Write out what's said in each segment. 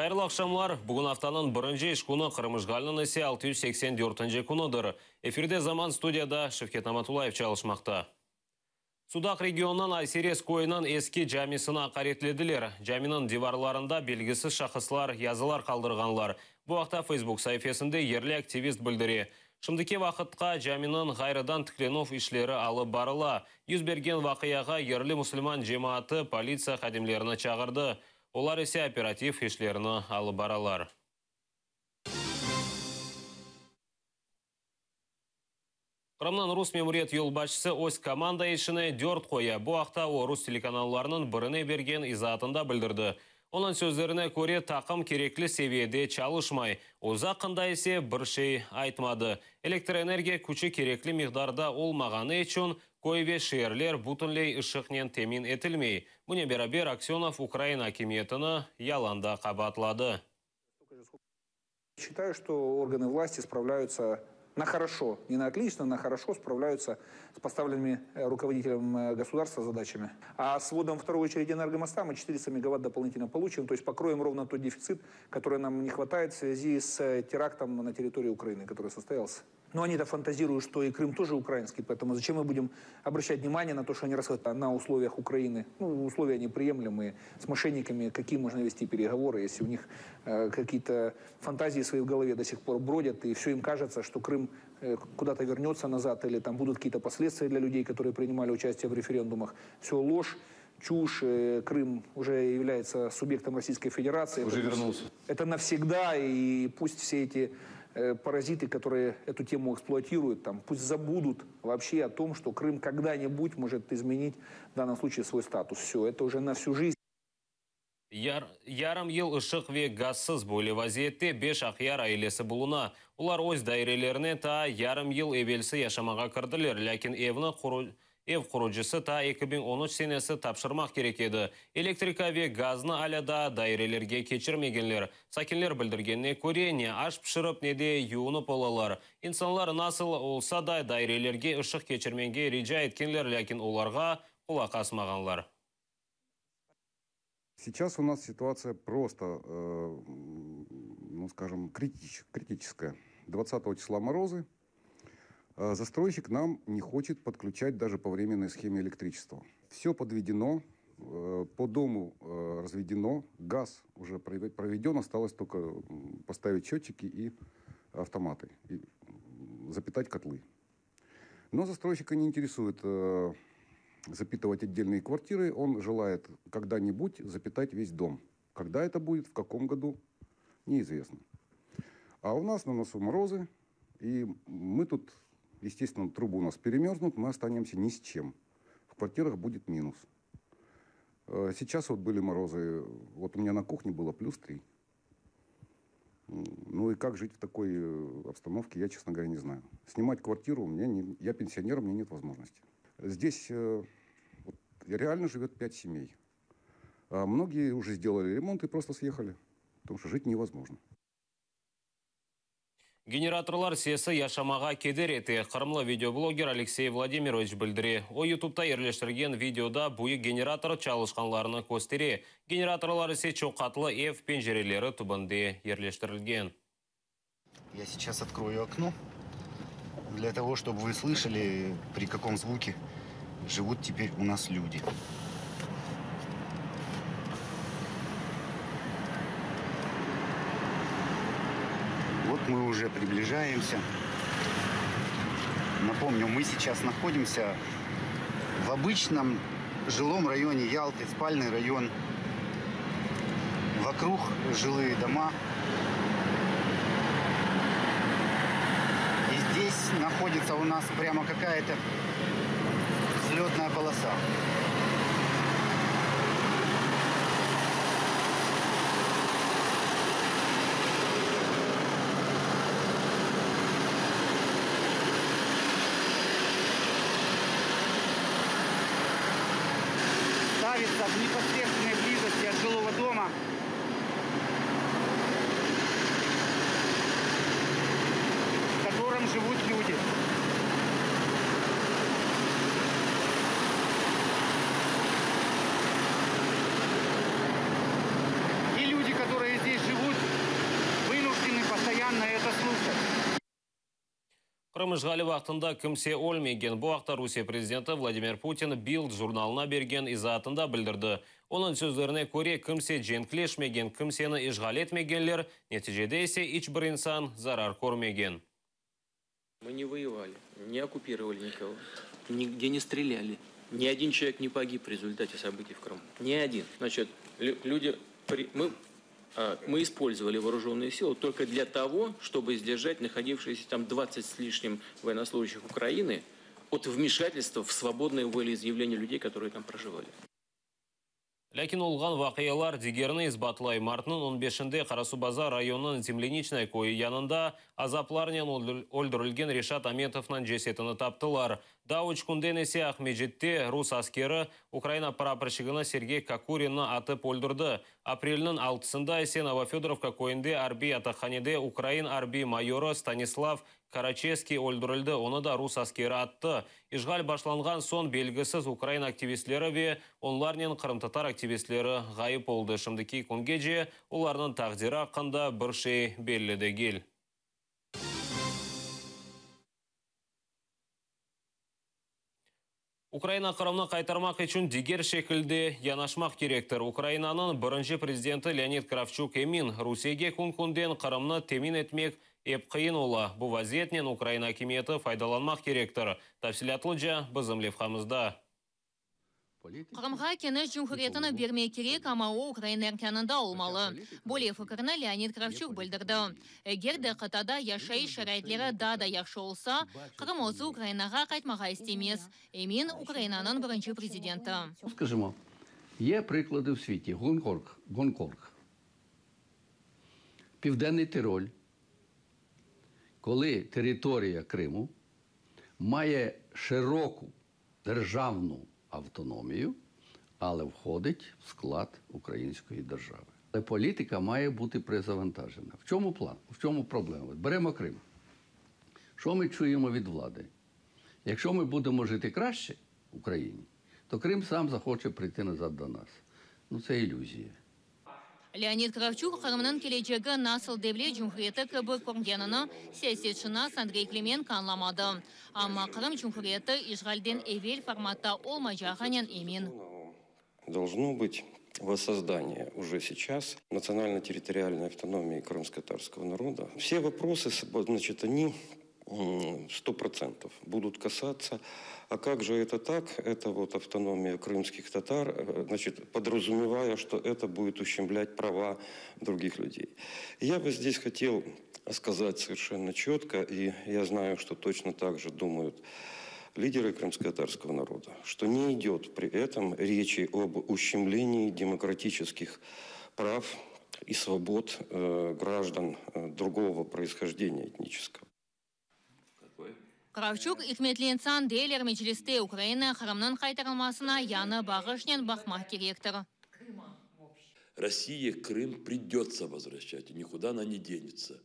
Hayırlı aqşamlar! Bugün aftanıñ birinci iş künü, Qırım işğaliniñ ise 684 künüdir. Efirde Zaman, studiyada Şevket Namatullayev çalışmaqta. Sudaq regionınıñ Ay-Serez köyüniñ eski camisini aqaretlediler. Caminiñ divarlarında belgisiz şahıslar yazılar qaldırğanlar. Bu aqta Facebook saifesinde yerli aktivist bildire. Şimdiki vaqıtqa caminiñ ğayrıdan tiklenüv işleri alıp barıla. Yüz bergen vaqiağa yerli musulman cemaatı politsiya hadimlerini çağırdı. Olar ise operativ işlerini alıp baralar. Qırımnıñ rus memuriyet yolbaşçısı öz komanda işine dört qoya. Bu aqta o, rus telekanallarınıñ birine bergen izaatında bildirdi. Onıñ sözlerine köre, taqım kerekli seviyede çalışmay. Özü aqqında ise bir şey aytmadı. Elektroenergiya küçü kerekli miqdarda olmağanı içün köy ve şeerler bütünley ışıqnen temin etilmey. Bunen beraber Aksönov Ukraina akimiyetini yalanda qabaatladı. Считаю, что органы власти справляются на хорошо, не на отлично, на хорошо справляются с поставленными руководителем государства задачами. А с вводом второй очереди энергомоста мы 400 мегаватт дополнительно получим, то есть покроем ровно тот дефицит, который нам не хватает в связи с терактом на территории Украины, который состоялся. Но они-то фантазируют, что и Крым тоже украинский, поэтому зачем мы будем обращать внимание на то, что они рассказывают на условиях Украины? Условия неприемлемые, с мошенниками какие можно вести переговоры, если у них какие-то фантазии свои в голове до сих пор бродят, и все им кажется, что Крым куда-то вернется назад, или там будут какие-то последствия для людей, которые принимали участие в референдумах. Все ложь. Чушь, Крым уже является субъектом Российской Федерации. Уже вернулся. Это навсегда, и пусть все эти паразиты, которые эту тему эксплуатируют, пусть забудут вообще о том, что Крым когда-нибудь может изменить в данном случае свой статус. Все, это уже на всю жизнь. Yarım yıl ışıq ve gazsız böyle vaziyette 5 Aqyar ailesi buluna. Olar öz dairelerine ta yarım yıl evelsi yaşamağa kirdiler, lâkin ev qurucısı ta 2013 senesi tapşırmaq kerek edi. Elektrika ve gaznı alâ daa dairelerge keçirmegenler. Sakinler bildirgenine köre, ne aş pişirip, ne de yuvunıp olalar. İnsanlar nasıl olsa da dairelerge ışıq keçirmege rica etkenler, lâkin olarğa qulaq asmağanlar. Сейчас у нас ситуация просто, скажем, критическая. 20 числа морозы. Застройщик нам не хочет подключать даже по временной схеме электричества. Все подведено, по дому разведено, газ уже проведен, осталось только поставить счетчики и автоматы, и запитать котлы. Но застройщика не интересует запитывать отдельные квартиры, он желает когда-нибудь запитать весь дом. Когда это будет, в каком году, неизвестно. А у нас на носу морозы, и мы тут, естественно, трубы у нас перемерзнут, мы останемся ни с чем. В квартирах будет минус. Сейчас были морозы, у меня на кухне было плюс 3. И как жить в такой обстановке, я, честно говоря, не знаю. Снимать квартиру у меня не, я пенсионер, у меня нет возможности. Здесь реально живет 5 семей. А многие уже сделали ремонт и просто съехали, потому что жить невозможно. Генераторлар sesi yaşamağa keder ete. Qırımlı videobloger Алексей Владимирович bildire. O, YouTube'da yerleştirgen videoda büyük generator çalışqanlarını köstere. Generatorlar ise çoqqatlı ev pencereleri tübünde yerleştirilgen. Я сейчас открою окно для того, чтобы вы слышали, при каком звуке живут теперь у нас люди. Вот мы уже приближаемся. Напомню, мы сейчас находимся в обычном жилом районе Ялты, спальный район. Вокруг жилые дома. И здесь находится у нас прямо какая-то взлетная полоса. Ставится в непосредственной близости от жилого дома. В котором живут люди. И люди, которые здесь живут, Противно это слушать. Qırım işğali vaqtında kimse ölmegen. Bu aqta Rusiye prezidenti Vladimir Putin Bild jurnalına bergen izaatında bildirdi. Onıñ sözlerine köre, kimse cenkleşmegen, kimseni işğal etmegenler, neticede ise iç bir insan zarar körmegen. Мы не воевали, не оккупировали никого, нигде не стреляли. Ни один человек не погиб в результате событий в Крыму. Ни один. Значит, люди, мы, мы использовали вооруженные силы только для того, чтобы сдержать находившиеся там 20 с лишним военнослужащих Украины от вмешательства в свободное волеизъявление людей, которые там проживали. Lâkin olğan vaqialar digerini isbatlay. Martnıñ 15-inde Qarasuvbazar rayonınıñ Zemleniçnoye köyü yanında azaplarnen öldürilgen Reşat Ametovnıñ cesedini taptılar. Daa üç künden ise Aqmescitte rus askeri Ukraina praporşçigini Sergey Kokorinni atıp öldürdi. Aprelniñ altısında ise Novofedorovka köyünde arbiy yataqhanede ukrain arbiy mayorı Stanislav Karaçevskiy öldürildi, onı da rus askeri attı. İşğal başlanğan soñ belgisiz ukrain aktivistleri ve onlarnen qırımtatar aktivistleri ğayıp oldı. Şimdiki küngece olarnıñ taqdiri aqqında bir şey belli degil. Ukraina Qırımnı qaytarmaq içün diger şekilde yanaşmaq kerektir. Ukrainanıñ birinci prezidenti Leonid Kravçuk emin, Rusiyege kün-künden Qırımnı temin etmek ep qıyın ola. Bu vaziyetnen Ukraina akimiyeti faydalanmaq kerektir. Tafsilâtlıca bizim levhamızda. Qırımğa keniş cumhuriyetini bermek kerek, amma o Ukraina erkânında olmalı. Böyle fikirni Leonid Kravçuk bildirdi. Eger de qıtada yaşayış şaraitleri daa da yahşı olsa, Qırım özü Ukrainağa qaytmağa istemez, emin Ukrainanıñ birinci prezidenti. Скажімо, є приклади в світі. Гонконг, Гонконг, Південний Тироль, коли територія Криму має широку державну автономію, але входить в склад української держави. Але політика має бути перезавантажена. В чому план? В чому проблема? Беремо Крим. Що ми чуємо від влади? Якщо ми будемо жити краще в Україні, то Крим сам захоче прийти назад до нас. Ну, це ілюзія. Leonid Kravçuk Qırımnıñ kelecegi nasıl devlet cumhuriyeti kibi körüngenini siyasetşınas Andrey Klimenko añlamadı. Amma Qırım Cumhuriyeti işğalden evel formatta olmaycağınen emin. Должно быть воссоздание уже сейчас национально-территориальной автономии крымско-татарского народа. Все вопросы, значит, они 100% будут касаться, а как же это так, это вот автономия крымских татар, значит, подразумевая, что это будет ущемлять права других людей. Я бы здесь хотел сказать совершенно четко, и я знаю, что точно так же думают лидеры крымско-татарского народа, что не идет при этом речи об ущемлении демократических прав и свобод граждан другого происхождения этнического. Kravçuk ikmetli insan deyler Mecliste Ukraina Qırımnıñ qaytarılmasına yañı baqışnen baqmaq kerektir. России Крым придется возвращать, и никуда она не денется.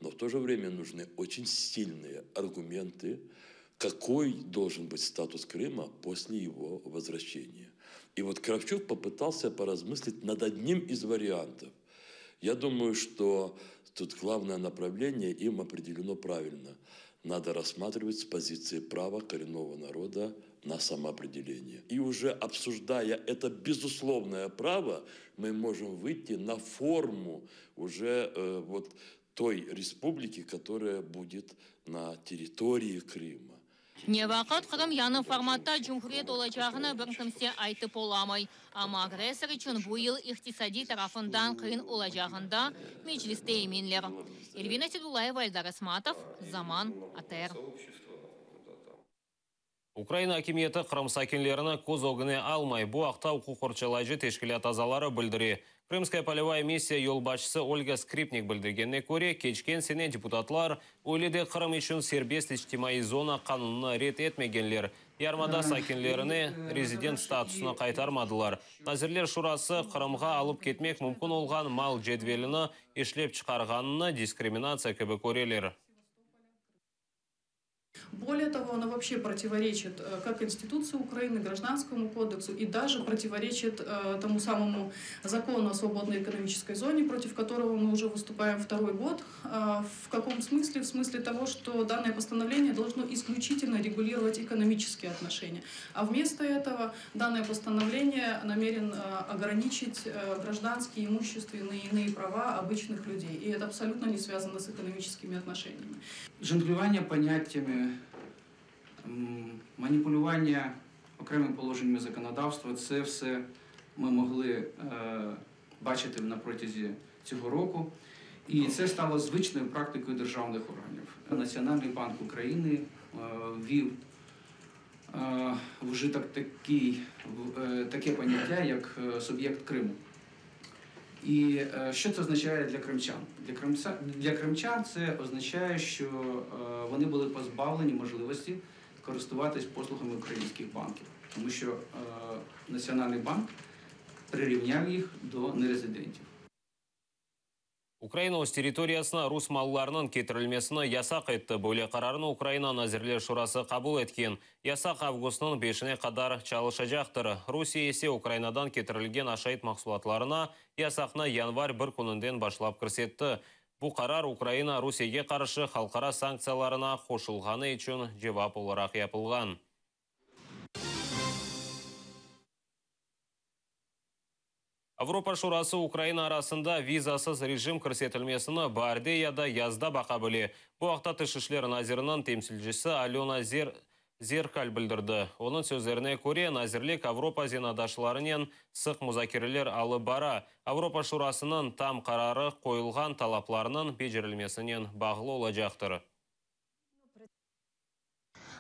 Но в то же время нужны очень сильные аргументы, какой должен быть статус Крыма после его возвращения. И вот Кравчук попытался поразмыслить над одним из вариантов. Я думаю, что тут главное направление им определено правильно. Надо рассматривать с позиции права коренного народа на самоопределение. И уже обсуждая это безусловное право, мы можем выйти на форму уже вот той республики, которая будет на территории Крыма. Ne vaqıt Qırım yañı formatta cumhuriyet olacağını bir kimse aytıp olamay. Amma agressor içün bu yıl iqtisadiy tarafından qıyın olacağında Mecliste eminler. Elvina Sedulayeva, Eldar Esmatov, Zaman, ATR. Ukraina akimiyeti Qırım sakinlerini köz ögüne almay. Bu aqta uquq qorçalayıcı teşkilât azaları bildire. Krımskaya polevaya missiya yolbaşçısı Olga Skripnik bildirgenine köre, keçken sene deputatlar öyle de Qırım içün serbest içtimaiy zona qanunını red etmegenler. Yarımada sakinlerine rezident statusını qaytarmadılar. Nazirler şurası Qırımğa alıp ketmek mümkün olğan mal cedvelini işlep çıqarğanını diskriminatsiya kibi köreler. Более того, оно вообще противоречит э, как Конституции Украины, Гражданскому кодексу и даже противоречит э, тому самому закону о свободной экономической зоне, против которого мы уже выступаем второй год. Э, в каком смысле? В смысле того, что данное постановление должно исключительно регулировать экономические отношения. А вместо этого данное постановление намерен ограничить гражданские, имущественные и иные права обычных людей. И это абсолютно не связано с экономическими отношениями. Жонглювання поняттями, маніпулювання окремими положеннями законодавства це все ми могли е, бачити на протязі цього року. І це стало звичною практикою державних органів. Національний банк України е, ввів е, в ужиток такий, таке поняття, як суб'єкт Криму. І що це означає для кримчан? Для, кримця, для кримчан це означає, що вони були позбавлені можливості користуватись послугами українських банків, тому що е, Національний банк прирівняв їх до нерезидентів. Ukraina öz territoriyasına rus mallarınıñ ketirilmesini yasaq etti. Böyle qararnı Ukraina Nazirler Şurası qabul etken. Yasaq avgustnıñ beşine qadar çalışacaqtır. Rusiye ise Ukrainadan ketirilgen aşayt mahsulatlarına yasaqnı yanvar bir kününden başlap kirsetti. Bu qarar Ukraina Rusiyege qarşı halqara sanktsiyalarına qoşulğanı içün cevap olaraq yapılğan. Avropa Şurası Ukraina arasında vizasız rejim kirsetilmesini baarde ya da yazda baqa bile. Bu aqta Tış işler naziriniñ temsilcisi Alöna Zerkal bildirdi. Onıñ sözlerine köre, nazirlik Avropa zenaatdaşlarınen sıq muzakereler alıp bara. Avropa Şurasınıñ tam qararı qoyulğan talaplarnıñ becerilmesinen bağlı olacaqtır.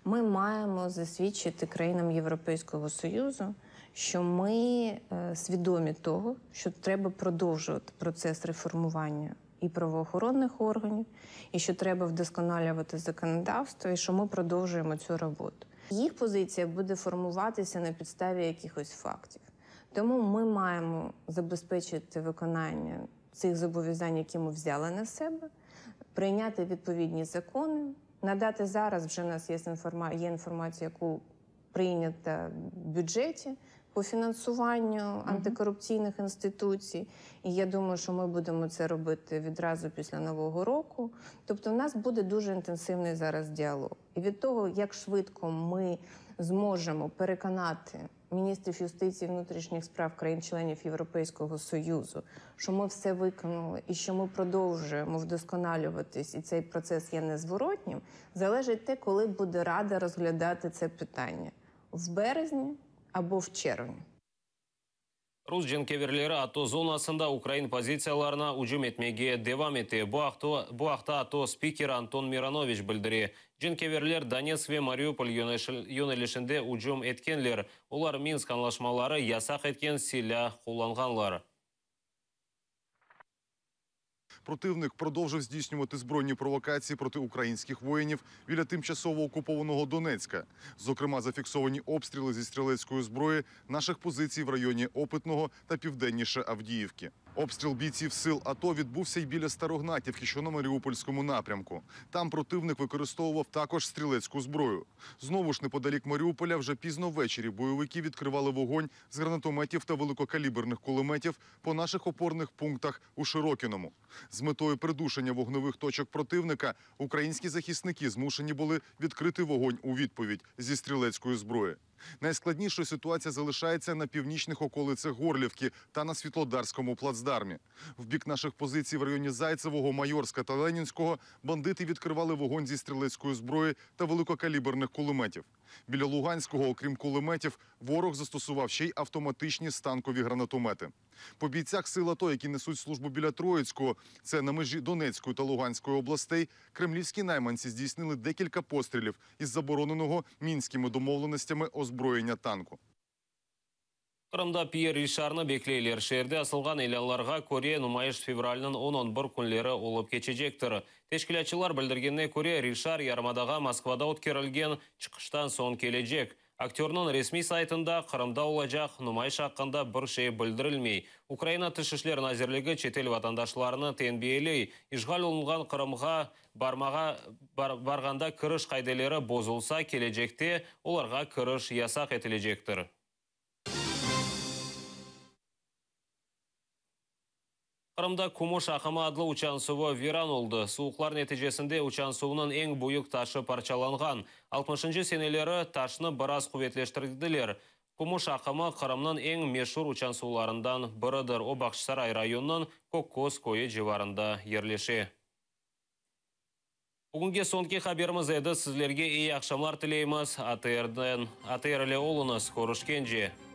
Ми маємо засвідчити країнам Європейського Союзу, що ми свідомі того, що треба продовжувати процес реформування і правоохоронних органів, і що треба вдосконалювати законодавство, і що ми продовжуємо цю роботу. Їх позиція буде формуватися на підставі якихось фактів. Тому ми маємо забезпечити виконання цих зобов'язань, які ми взяли на себе, прийняти відповідні закони, надати зараз, вже у нас є є інформація, яку прийнята в бюджеті по фінансуванню антикорупційних інституцій. І я думаю, що ми будемо це робити відразу після Нового року. Тобто у нас буде дуже інтенсивний зараз діалог. І від того, як швидко ми зможемо переконати міністрів юстиції і внутрішніх справ країн-членів Європейського Союзу, що ми все виконали і що ми продовжуємо вдосконалюватись, і цей процес є незворотнім, залежить те, коли буде Рада розглядати це питання. В березні або в червні. Rus cenkeverleri ATO zonasında ukrain pozitsiyalarına ücüm etmege devam ete. Bu aqta, bu aqta ATO spikeri Anton Mironoviç bildire. Cenkeverler Donetsk ve Mariupol yönelişinde ücüm etkenler. Olar Minsk añlaşmaları yasaq etken silâ qullanğanlar. Противник продовжив здійснювати збройні провокації проти українських воїнів біля тимчасово окупованого Донецька. Зокрема, зафіксовані обстріли зі стрілецької зброї наших позицій в районі Опитного та південніше Авдіївки. Обстріл бійців сил АТО відбувся й біля Старогнатівки, що на Маріупольському напрямку. Там противник використовував також стрілецьку зброю. Знову ж неподалік Маріуполя вже пізно ввечері бойовики відкривали вогонь з гранатометів та великокаліберних кулеметів по наших опорних пунктах у Широкіному. З метою придушення вогневих точок противника українські захисники змушені були відкрити вогонь у відповідь зі стрілецької зброї. Найскладнішою ситуація залишається на північних околицях Горлівки та на Світлодарському плацдармі. В бік наших позицій в районі Зайцевого, Майорська та Ленінського бандити відкривали вогонь зі стрілецької зброї та великокаліберних кулеметів. Біля Луганського, окрім кулеметів, ворог застосував ще й автоматичні станкові гранатомети. По бійцях сил АТО, які несуть службу біля Троїцького, це на межі Донецької та Луганської областей, кремлівські найманці здійснили декілька пострілів із забороненого мінськими домовленостями озброєння танку. Qırımda Pyer Rişarnı bekleyler. Şeerde asılğan ilânlarğa köre, numayış fevralniñ on-on bir künleri olıp keçecektir. Teşkilâtçılar bildirgenine köre, Rişar yarımadağa Moskvada ötkerilgen çıqıştan soñ kelecek. Aktörnıñ resmiy saytında Qırımda olacaq numayış aqqında bir şey bildirilmey. Ukraina Tış işler nazirligi çetel vatandaşlarını tenbiyeley, işğal olunğan Qırımğa barmağa barğanda kiriş qaideleri bozulsa, kelecekte olarğa kiriş yasaq etilecektir. Qırımda Kümüş aqımı adlı uçansuvı viran oldı. Suvuqlar neticesinde uçansuvnıñ eñ büyük taşı parçalanğan. Altmışıncı seneleri taşnı biraz quvetleştirdiler. Kümüş aqımı Qırımnıñ eñ meşur uçansuvlarından biridir. O, Bağçasaray rayonınıñ Kökköz köyü civarında yerleşe. Bugünge soñki haberimiz edi. Sizlerge eyi aqşamlar tileymiz. ATRden, ATR ile oluñız. Körüşkence.